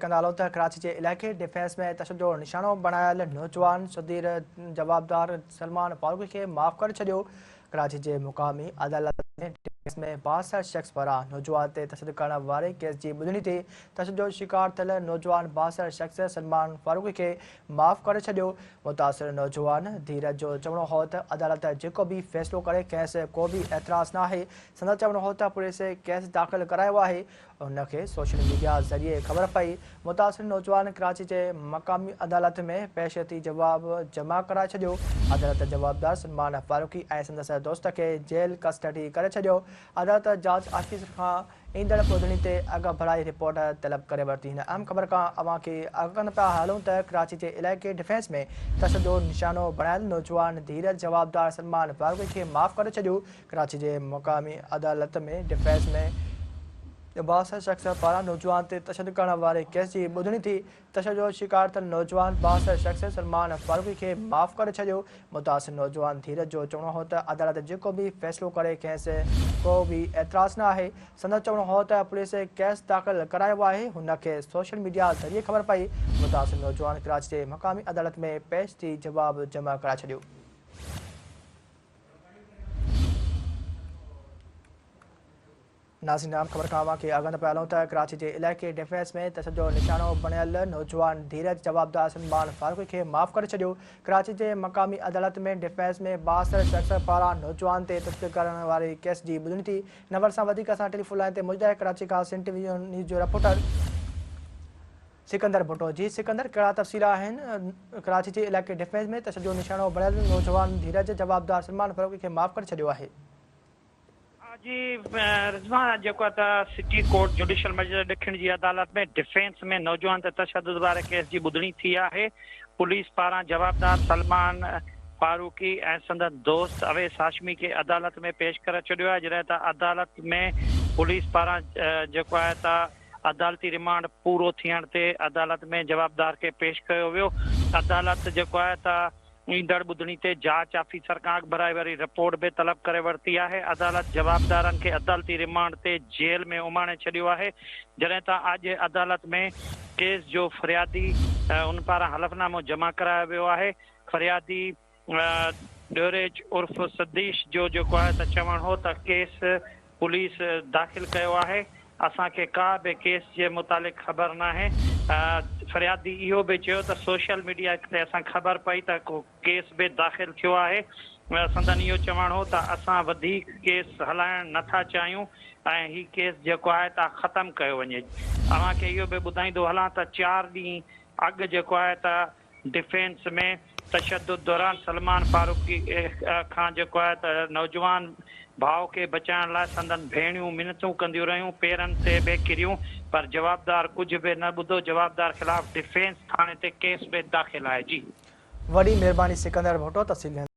ڪندا هلون ته ڪراچي جي علائقي ڊفينس ۾ تشدد جو نشانو بڻايل نوجوان سڌير جوابدار سلمان فاروقي کي معاف ڪري ڇڏيو. ڪراچي جي مقامي عدالت ۾ ڊفينس ۾ بااثر شخص پاران نوجوان تي تشدد ڪرڻ واري ڪيس جي ٻڌڻي ٿي. تشدد جو شڪار ٿيل نوجوان بااثر شخص سلمان فاروقي کي معاف ڪري ڇڏيو. متاثر نوجوان ڌيرج جو چوڻو هو ته عدالت جيڪو به فيصلو ڪري کيس ڪو به اعتراض ناهي. سندس چوڻ هو ته پوليس ڪيس داخل ڪرايو آهي. ان کي سوشل ميڊيا ذريعي خبر پئي، متاثر نوجوان ڪراچي جي مقامي عدالت ۾ پيش ٿي جواب جمع ڪرائي ڇڏيو، عدالت جوابدار سلمان فاروقي ۽ سندس دوست کي جيل ڪسٽڊي ڪري ڇڏيو، عدالت جاچ آفيسر کان ايندڙ ٻڌڻي تي اڳڀرائي رپورٽ طلب ڪري ورتي. هن اهم خبر کان اوهان کي آگاهه ڪندا پيا هلون ته ڪراچي جي علائقي ڊفينس ۾ تشدد جو نشانو بڻايل نوجوان ڌيرج جوابدار سلمان فاروقي کي معاف ڪري ڇڏيو، ڪراچي جي مقامي عدالت ۾ ڊفينس ۾ بااثر شخص پاران نوجوان تي تشدد ڪرڻ واري ڪيس جي ٻڌڻي ٿي، تشدد جو شڪار ٿيل نوجوان بااثر شخص سلمان فاروقي کي معاف ڪري ڇڏيو، متاثر نوجوان ڌيرج جو چوڻ هو ته عدالت جيڪو به فيصلو ڪري کيس ڪو به اعتراض نه آهي، سندس چوڻ هو ته پوليس ڪيس داخل ڪرايو آهي، هن کي سوشل ميڊيا ذريعي خبر پئي، متاثر نوجوان ڪراچي جي مقامي عدالت ۾ پيش ٿي جواب جمع ڪرائي ڇڏيو. ناظرين عام خبر کان اوهان کي آگاهه پيا هلون ته ڪراچي جي علائقي ڊفينس ۾ تشدد جو نشانو بڻيل نوجوان ڌيرج جوابدار سلمان فاروقي کي معاف ڪري ڇڏيو. ڪراچي جي مقامي عدالت ۾ ڊفينس ۾ بااثر شخص پاران نوجوان تي تشدد ڪرڻ واري ڪيس جي ٻڌڻي ٿي. ان حوالي سان وڌيڪ اسان ٽيليفون لائين تي موجود آهي ڪراچي کان سنڌ ٽي وي نيوز جو رپورٽر سڪندر ڀٽو. جي سڪندر ڪهڙا تفصيل آهن ڪراچي جي علائقي ڊفينس ۾ تشدد جو نشانو بڻيل نوجوان ڌيرج جوابدار سلمان فاروقي کي معاف ڪري ڇڏيو آهي. جي رضوان جيڪو آهي ته سٽي ڪورٽ جوڊيشل مئجسٽريٽ ڏکڻ جي عدالت ۾ ڊفينس ۾ نوجوان تي تشدد واري ڪيس جي ٻڌڻي ٿي آهي پوليس پاران جوابدار سلمان فاروقي ۽ سندس دوست اويس هاشمي کي عدالت ۾ پيش ڪري ڇڏيو آهي جڏهن ته عدالت ۾ پوليس پاران جيڪو آهي ته عدالتي رمانڊ پورو ٿيڻ تي عدالت ۾ جوابدار کي پيش ڪيو ويو. عدالت جيڪو آهي ته ايندڙ ٻڌڻي تي جاچ آفيسر کان اڳڀرائي واري رپورٽ به طلب ڪري ورتي آهي. عدالت جوابدارن کي عدالتي رمانڊ تي جيل ۾ اماڻي ڇڏيو آهي. جڏهن ته اڄ عدالت ۾ ڪيس جو فريادي ان پاران حلف نامو جمع ڪرايو ويو آهي. فريادي ڏوريچ عرف سديش جو جيڪو آهي ته چوڻ هو ته ڪيس پوليس داخل ڪيو آهي، اسان کي ڪا به ڪيس جي متعلق خبر ناهي. فريادي اهو به چيو ته سوشل ميڊيا تي اسان کي خبر پئي ته ڪو ڪيس به داخل ٿيو آهي. سندن اهو چوڻ هو ته اسان وڌيڪ ڪيس هلائڻ نه ٿا چاهيون ۽ هي ڪيس جيڪو آهي ته ختم ڪيو وڃي. اوهان کي اهو به ٻڌائيندو هلان ته چار ڏينهن اڳ جيڪو آهي ته ڊفينس ۾ تشدد دوران سلمان فاروقي کان جيڪو آهي ته نوجوان ڀاء کي بچائڻ لاء سندن ڀيڻيون منتون ڪنديون رهيون، پيرن تي به ڪريون پر جوابدار ڪجهه به نه ٻڌو، جوابدار خلاف ڊفينس ٿاڻي تي ڪيس به داخل آهي. جي. وڏي مهرباني سڪندر ڀٽو تفصيل ڏيندي.